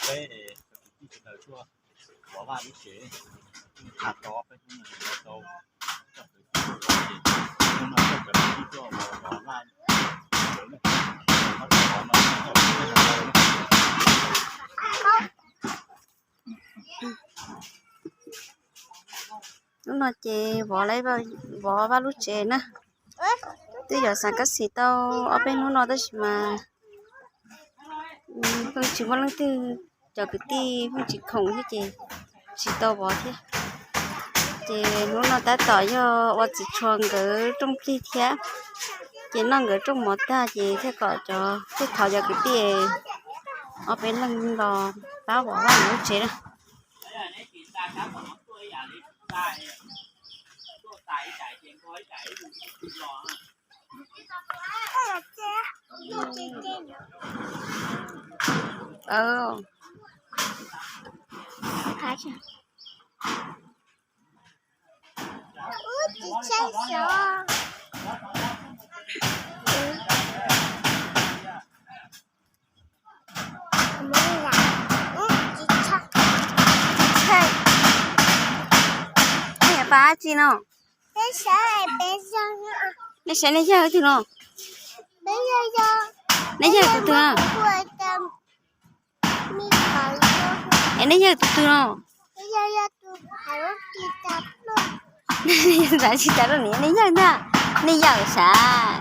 peb cov kwv tij sawv daws tuaj vov Vaj lub tsev, tag tau peb hnub no tau coj kwv tij tuaj vov tsev, hnub no coj cov kwv tij tuaj vov Vaj. Hnub no ces vov, vov Vaj lub tsev na. Twb yuav xav kab xis tau ob peb hnub no tab sis mas pheej tsis muaj leej twg, cov kwv tij pheej tsis khoom thiab ces tsis tau vov thiab. Ces hnub no tab tom yog ua txiv tshuas nkawd rooj plig thiab, ces noj nkawd rooj mov tag ces thiaj kom cov, thiaj thov cov kwv tij ob peb leeg los pab vov Vaj lub tsev na. Nej pab tsi no? Nej saib nej yawg tug no? Nej yawg tus twg? Es nej yawg tus twg no? Tsis tas lub ni nej yawg ntag, nej yawm sav.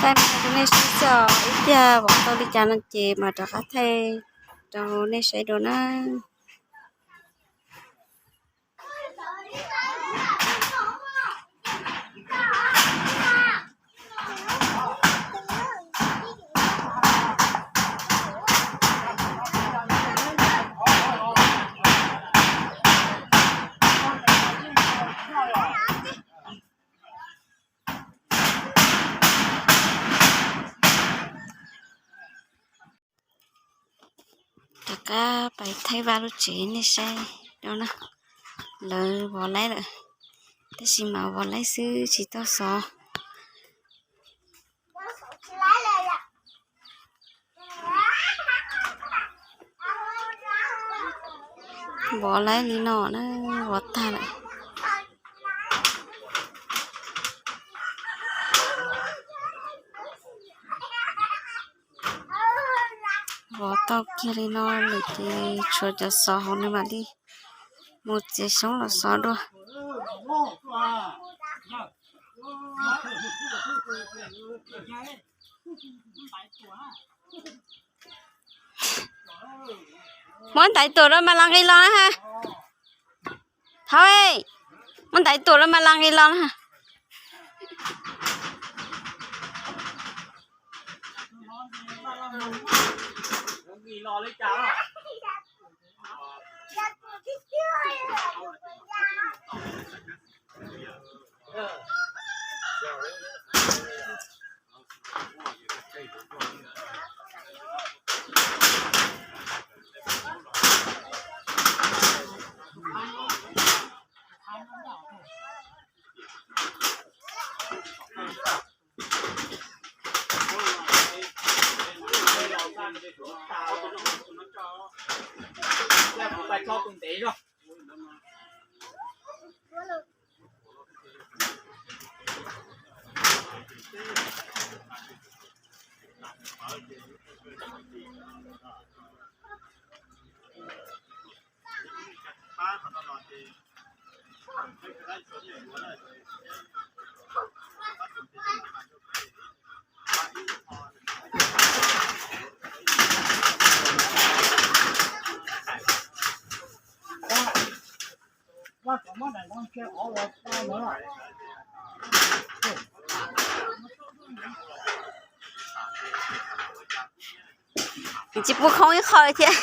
Thaij rau nej saib xwb, ib pliag vov tau li cas no ces mam rov qab thaij rau nej saib dua na. Rov qab pais thaij Vaj lub tsev nej saib rau na. Lawv vov laib lawm, tab sis mas vov laib xwb tsis tau xov. Vov laib li no na, vov tag lawm. Vov tau kiag li no lawm ces tshuav cov xov hauv no mam li mus txiav xyoob los xov dua. Muab ntaiv tuam rau mas los nqis los na ha. Thaub, muab ntaiv tuam rau mas los nqis los na. Tsis pub khoob ib qho thiab.